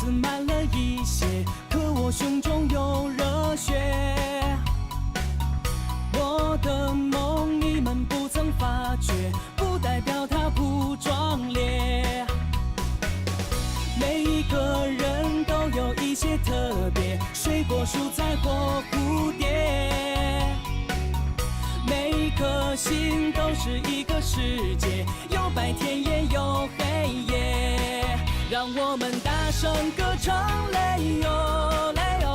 满了一些，可我胸中有热血。我的梦你们不曾发觉，不代表它不壮烈。每一个人都有一些特别，水果、蔬菜或蝴蝶。每一颗心都是一个世界，有白天也有黑夜。让我们大声歌唱，嘞哟嘞哟，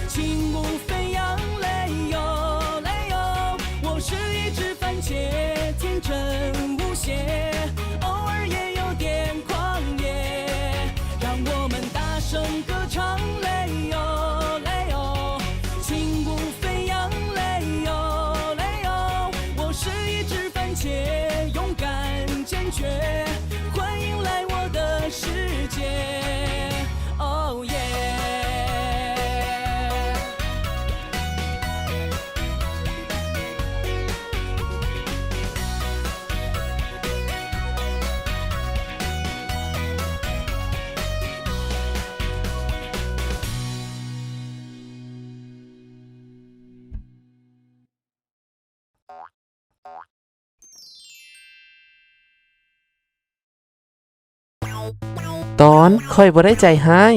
轻舞飞扬，嘞哟嘞哟。我是一只番茄，天真无邪，偶尔也有点狂野。让我们大声歌唱，嘞哟嘞哟，轻舞飞扬，嘞哟嘞哟。我是一只番茄，勇敢坚决，欢迎来我的世界。Oh yeah。 ຕອນຂ້ອຍບໍ່ໄດ້ໃຈຮ້າຍ.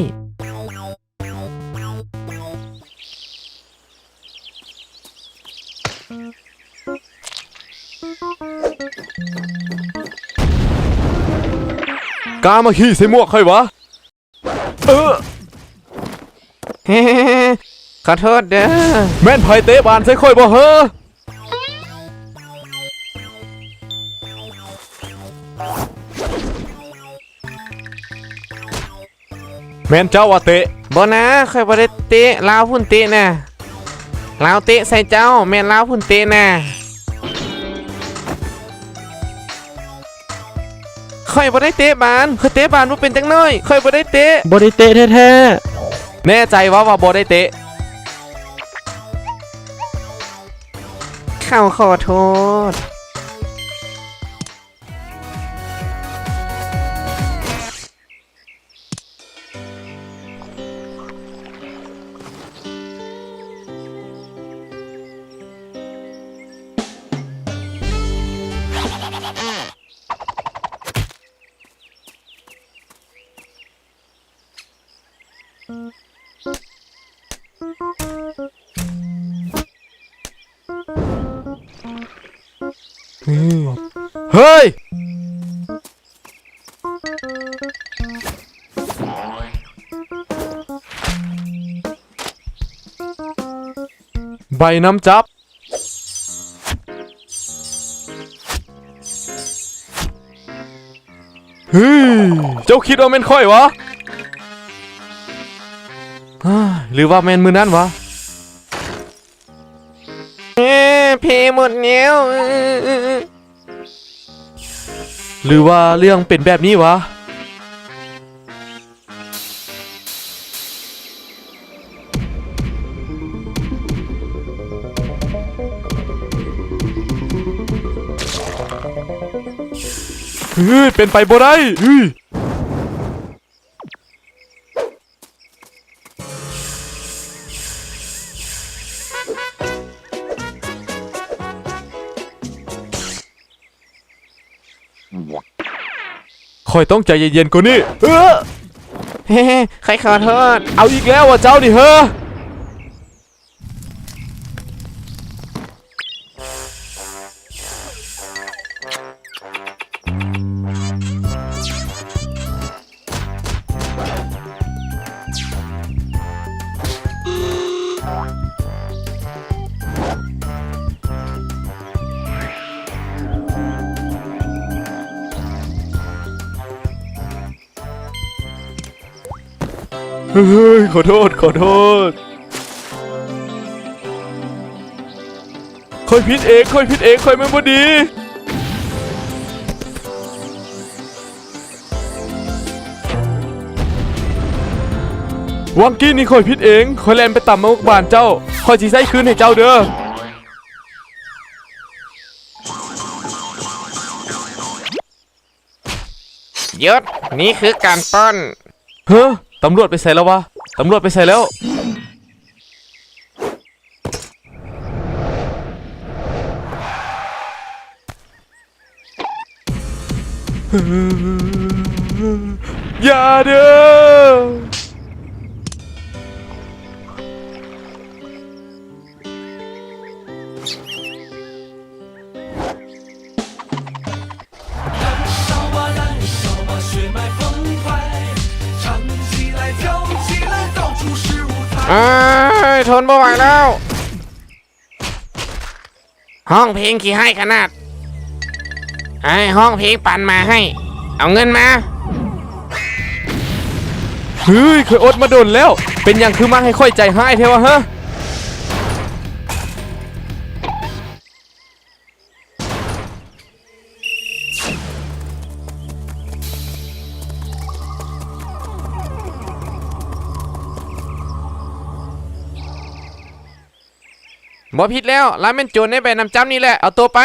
ກ້າມາຂີ້ໃສ່ໝວກຂ້ອຍຫວາ? ເອີ ຂໍໂທດເດີ. ແມ່ນໃຜເຕະບານໃສ່ຂ້ອຍບໍ່ເຮີ? ແມ່ນເຈົ້າວ່າເຕະ? ບໍ່ນາ, ຂ້ອຍບໍ່ໄດ້ເຕະ, ລາວພຸ້ນເຕະນະ. ລາວເຕະໃສ່ເຈົ້າ, ແມ່ນລາວພຸ້ນເຕະນະ. ຂ້ອຍບໍ່ໄດ້ເຕະບານ, ຂ້ອຍເຕະບານບໍ່ເປັນຈັກໜ້ອຍ, ຂ້ອຍບໍ່ໄດ້ເຕະ. ບໍ່ໄດ້ເຕະແທ້ໆ. ແນ່ໃຈຫວາວ່າບໍ່ໄດ້ເຕະ? ເຂົາຂໍໂທດ. ເຮີ້ຍ ໃບນຳຈັບ. ເຮີ້ຍ ເຈົ້າຄິດວ່າແມ່ນຂ້ອຍຫວາ? ເຮີ້ຍ ຫຼືວ່າແມ່ນມື້ນັ້ນຫວາ? ເອີ ເພໝົດແລ້ວ. ຫຼືວ່າເລື່ອງເປັນແບບນີ້ຫວາ? ເຮີ້ຍ ເປັນໄປບໍ່ໄດ້. ເຮີ້ຍ ຂ້ອຍຕ້ອງໃຈເຢັນໆກວ່ານີ້. ເອີ ເຮ ຂ້ອຍຂໍໂທດ. ເອົາອີກແລ້ວຫວາເຈົ້ານີ້ເຮີ? ເຮີ້ຍ ຂໍໂທດ ຂໍໂທດ. ຂ້ອຍຜິດເອງ ຂ້ອຍຜິດເອງ ຂ້ອຍແມ່ນບໍ່ດີ. ຫວ່າງກີ້ນີ້ຂ້ອຍຜິດເອງ ຂ້ອຍແລ່ນໄປຕຳໝາກບານເຈົ້າ ຂ້ອຍຊິໃຊ້ຄືນໃຫ້ເຈົ້າເດີ. ຢຸດ! ນີ້ຄືການປ້ອນ. ເຮີ ຕ ຕຳຫຼວດໄປໃສແລ້ວວະ? ຕຳຫຼວດໄປໃສແລ້ວ? ຢ່າເດີ້! ອ້າຍ ທົນບໍ່ໄຫວແລ້ວ. ຮ້ອງເພງຂີ້ຮ້າຍຂະໜາດ. ອ້າຍ ຮ້ອງເພງປັນໝາໃຫ້. ເອົາເງິນມາ. ເຮີ້ຍ ຂ້ອຍອົດມາດົນແລ້ວ. ເປັນຫຍັງຄືມາໃຫ້ຂ້ອຍໃຈຮ້າຍແທ້ວະ ຮະ? ບໍ່ຜິດແລ້ວ, ລາວແມ່ນໂຈນໃນໃບໜາມຈັບນີ້ແຫຼະ. ເອົາຕົວໄປ.